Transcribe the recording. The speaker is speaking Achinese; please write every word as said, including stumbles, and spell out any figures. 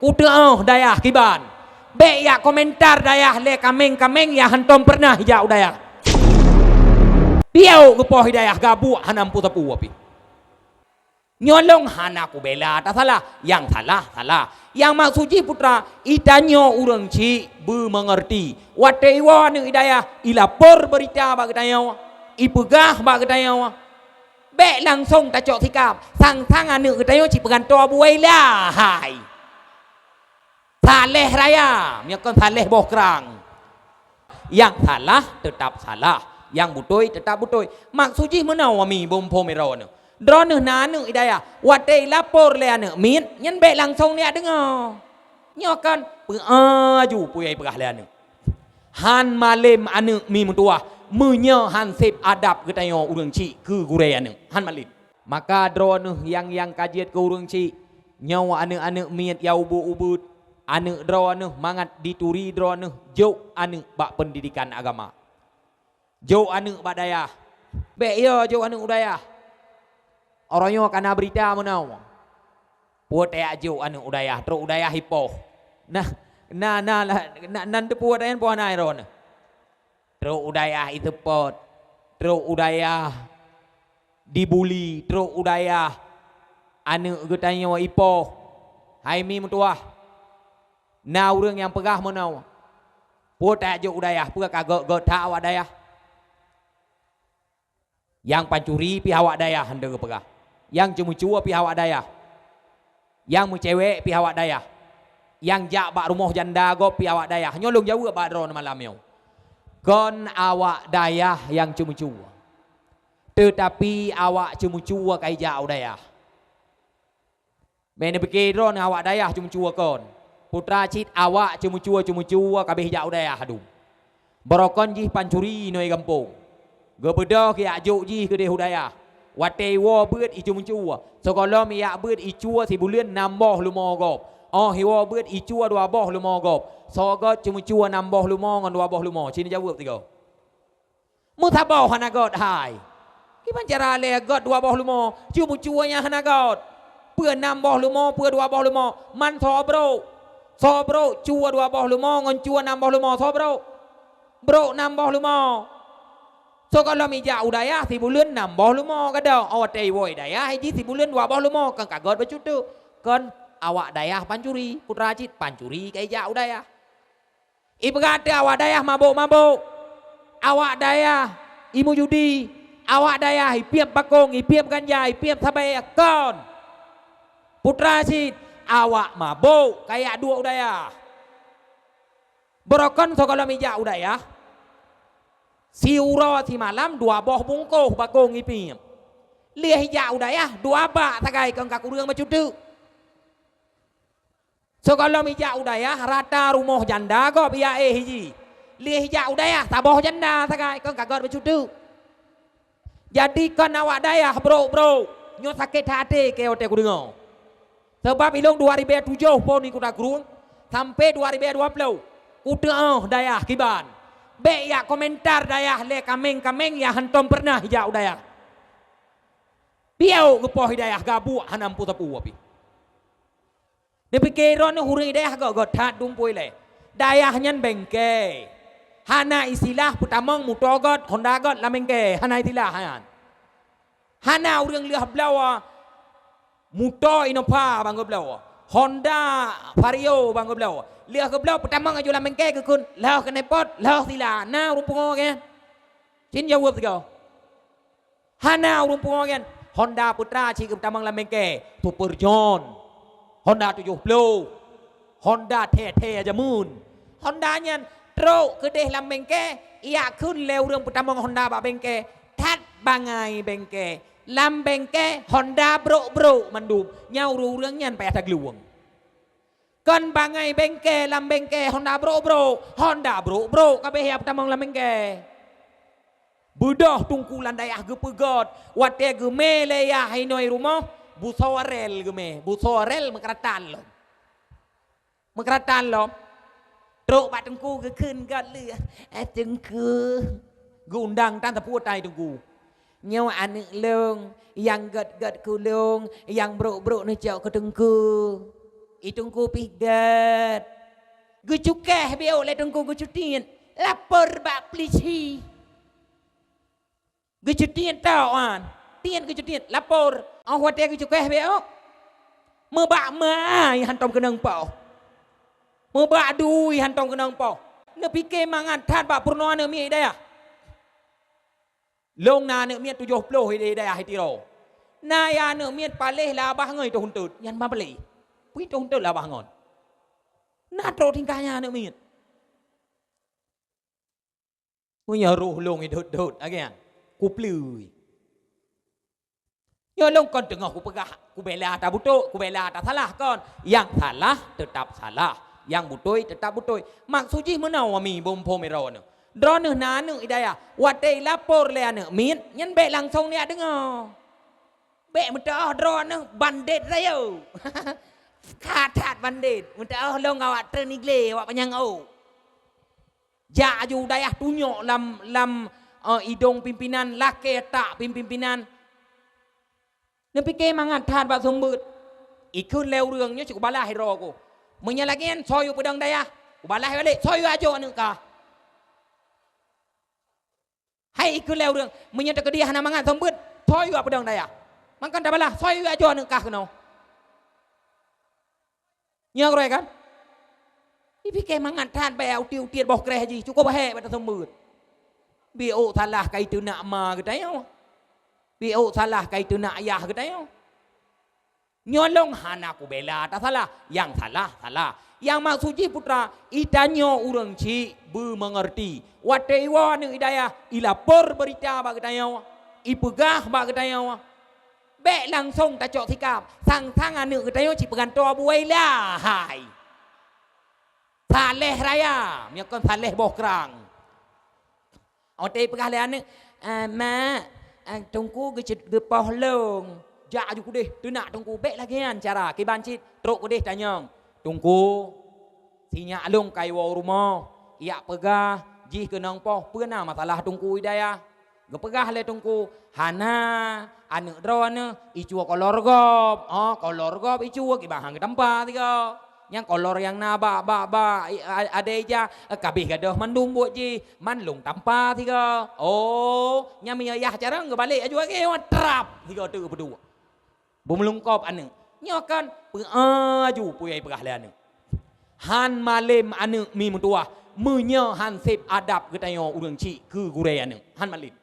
Kuteu'oh dayah kiban. Bék jak komentar dayah lé kaméng-kaméng nyang hántom peureunah jak u dayah. Piôh geupoh dayah gabuek hana meusapeue pih. Nyoe lôn hana kubela tasalah, nyang salah, salah. Nyang maksud jih putra, geutanyoe ureuëng chik beumeungeurti. Watée iwoe aneuëk dayah, ilapor beurita bak geutanyoe, ipeugah bak geutanyoe. Bék langsong tacok sikab, sang-sang aneuëk geutanyoe cit peugantoe buwai lahai. Saleh raya, meunyoe kon saleh boh krang. Nyang salah teutab salah, nyang beutôi teutab beutôi. Maksud jih meunoe wami beumpho miroe nyoe. Droeneueh na aneuëk i dayah, watée ilapor lé aneuëk miet, nyan bék langsong neujak deungoe. Nyoe kan peuaju peue nyang ipeugah lé aneuëk. Han malem aneuëk mi meutuwah, meunyoe han seb adab geutanyoe ureuëng chik keu gurée aneuëk. Han malem. Maka droeneueh nyang-nyang ka jeuet keu ureuëng chik, nyoe aneuëk-aneuëk miet nyang ubeuet-ubeuet, aneuëk droeneueh mangat dituri droeneueh jok aneuëk bak peundidikan agama. Jok aneuëk bak dayah. Bék yo jok aneuëk u dayah. Uroe nyoe ka na beurita meunoe. Peue tajak jok aneuëk u dayah, trok u dayah ipoh. Nah, na, na, na, na, nan teupeue dayah poh na droeneueh. Trok u dayah iseupôt, trok u dayah dibuli, trok u dayah aneuëk geutanyoe ipoh. Hai mi meutuwah, na ureuëng nyang peugah meunoe, peue tajak jok u dayah, peue ka gét-gét that awak dayah. Nyang pancuri pih awak dayah hana geupeugah. Nyang ceumeucue pih awak dayah. Nyang meucewek pih awak dayah. Nyang jak bak rumoh janda gob pih awak dayah. Nyoe lôn jaweueb bak droeneueh malam nyoe. Kon awak dayah nyang ceumeucue. Teutapi awak ceumeucue ka ijak u dayah. Bék neupike droeneueh awak dayah ceumeucue kon. Putra cit awak ceumeucue-ceumeucue ka abéh jak u dayah adu. Barokon jih pancuri inoe gampông. Geubeudôh keu jak jok jih keudeh u dayah. Watée iwoe beuet iceumeucue. Sigohlom ijak beuet icue sibuleuen nam boh leumo gob. Óh iwoe beuet icue dua boh leumo gob. Soe gét ceumeucue nam boh leumo ngon dua boh leumo? Ci neujaweueb sigoe. Meusaboh hana gét hai. Kiban cara lé gét dua boh leumo, ceumeucue nyang hana gét. Peue nam boh leumo, peue dua boh leumo, man soe brok. Soe brok cue dua boh leumo ngon cue nam boh leumo, soe brok. Brok nam boh leumo. Sigohlom ijak u dayah sibuleuen nam boh leumo gadôh. Óh watée iwoe dayah iji sibuleuen dua boh leumo, kon ka gét bacut teuk. Kon awak dayah pancuri, putra cit pancuri ka ijak u dayah. Ipeugah teuh awak dayah mabök-mabök, awak dayah imeujudi, awak dayah ipiep bakong, ipiep ganja, ipiep sabe, kon. Putra cit, awak mabök ka jak duek u dayah. Barokon sigohlom ijak u dayah, siuroe simalam dua boh bungkôh bakong ipiep. Lheueh ijak u dayah, dua bak sagai kon ka kureueng bacut teuk. Sigohlom ijak u dayah, rata rumoh janda gob ijak éh jih. Lheueh ijak u dayah, saboh janda sagai, kon ka gét bacut teuk. Jadi kon awak dayah brok-brok, nyoe sakét até keu watée kudeungoe. Sabab ilôn dua ribée tujoh phon di Kuta Krueng, sampoe dua ribée dua ploh, kuteu'oh dayah kiban. Bék jak komentar dayah lé kaméng-kaméng nyang hántom peureunah ijak u dayah. Piôh geupoh dayah gabuek hana meusapeue pih. Neupike droeneueh ureuëng dayah gét-gét that dumpeue lé. Dayah nyan bengke. Hana istilah peutamong muto gét, honda gét lam bengke. Hana istilah nyan. Hana ureuëng lheueh bloe muto Innova ban geubloe. Honda Vario ban geubloe. Lheueh geubloe peutamong aju lam bengke geukheun, lheueh keuneupot, lheueh sila. Na ureuëng pungo nyan? Ci neujaweueb sigoe. Hana ureuëng pungo nyan, Honda Putra cit geupeutamong lam bengke, Super John, Honda tujoh ploh, Honda thée-thée jameun. Honda nyan trok keudeh lam bengke, ijak kheun lé ureuëng peutamong Honda bak bengke, that bangai bengke. Lam bengke Honda brok-brok mandum, nyan ureuëng-ureuëng nyan payah taglueng. Kon bangai bengke lam bengke Honda brok-brok, Honda brok-brok ka abéh ijak peutamong lam bengke. Beudôh teungku lam dayah geupeugét, watée geumé lé yah inoe rumoh, busoe rel geumé, busoe rel meukeuratan lom. Meukeuratan lom, trok bak teungku geukheun gét lé, "Eh, teungku." Geuundang tan sapeue tai teungku. "Nyoe aneuëk lôn, nyang gét-gét keu lôn, nyang brok-brok neucok keu teungku." I teungku pih gét. Geucukéh biôk lé teungku geucutiet. Lapor bak peulisi. Geucutiet tok wan. Tiet geucutiet, lapor. Óh watée geucukéh biôk. Meubak ma hántom keunong poh. Meubak dui hántom keunong poh. Neupiké mangat that bak peurunoe aneuëk miet i dayah. Lông na aneuëk miet tujoh ploh i dayah i Tiro. Na ya aneuëk miet paléh lam babah ngon i toh untôt. Nyan ma paléh. Pui toh untôt lam babah ngon. Na trok tingkah nyan aneuëk miet. Meunyoe roh lông i dot-dot, agian. Kupleue. Nyoe lông kon teungoh kupeugah, kubela ata beutôi, kubela ata salah kon. Nyang salah teutap salah, nyang beutôi teutap beutôi. Maksud jih meunoe wami beumpom droeneuh. Droeneuh na aneuëk i dayah, watée lapor lé aneuëk miet, nyan bék langsong neujak deungoe. Bék meutuoh droeneuh bandét rayeuk. Ka that bandét, meutuoh lông awak treun iglé, awak panyang ôk. Jak aju dayah tunyok lam, lam, eh, idong pimpinan, lakée tak pimpinan. Neupiké mangat that bak seumeubeuet. Ikheun lé ureuëng nyoe cit kubalah droe ku. Meunyoe lagée nyan, soe yue peudong dayah? Kubalah balek, soe yue ajoe aneuëk kah? Hai ikheun lé ureuëng, meunyoe teukeudeh hana mangat seumeubeuet, soe yue peudong dayah? Mangkon tabalah, soe yue ajoe aneuëk kah keunoe? Nyoe keureuh kan? Ipiké mangat that bak utiet-utiet boh kréh jih, cukup hék bak taseumeubeuet. Biôk salah ka iteunak ma geutanyoe. Biôk salah ka iteunak ayah geutanyoe. Nyoe lông hana kubela tasalah, nyang salah, salah. Nyang maksud jih putra, itanyoe ureuëng cit beumeungeurti. Watée iwoe aneuëk i dayah, ilapor beurita bak geutanyoe, ipeugah bak geutanyoe. Bék langsong tacok sikap, sang-sang aneuëk geutanyoe cit peugantoe buwai lahai. Saleh raya, meunyoe kon saleh boh krang. Watée peugah lé aneuëk, "Ah, mak, ah, teungku geucit geupoh lông." Jak aju keudeh, teunak teungku, bék lagée nyan cara, kiban cit trok keudeh tanyong, "Teungku, sinyak lông ka iwoe u rumoh, ijak peugah jih keunong poh, peue na masalah teungku i dayah?" Geupeugah lé teungku, "Hana, aneuëk droeneuh icue kolor gob." Oh, kolor gob icue, kiban han geutampa sigoe. Nyang kolor nyang na bak, bak, bak, i, a, adai ija, eh, kabeh gadôh mandum buet jih, man lông tampa sigoe. Oh, nyan meunyoe yah carông geubalek aju agée, trap sigoe teuk peuduek. Beumeulungkop aneuëk. Nyoe kan, peu-, aju peue nyang ipeugah lé aneuëk. Han malem aneuëk mi meutuwah, meunyoe han seb adab geutanyoe ureuëng cit keu gurée aneuëk. Han malem.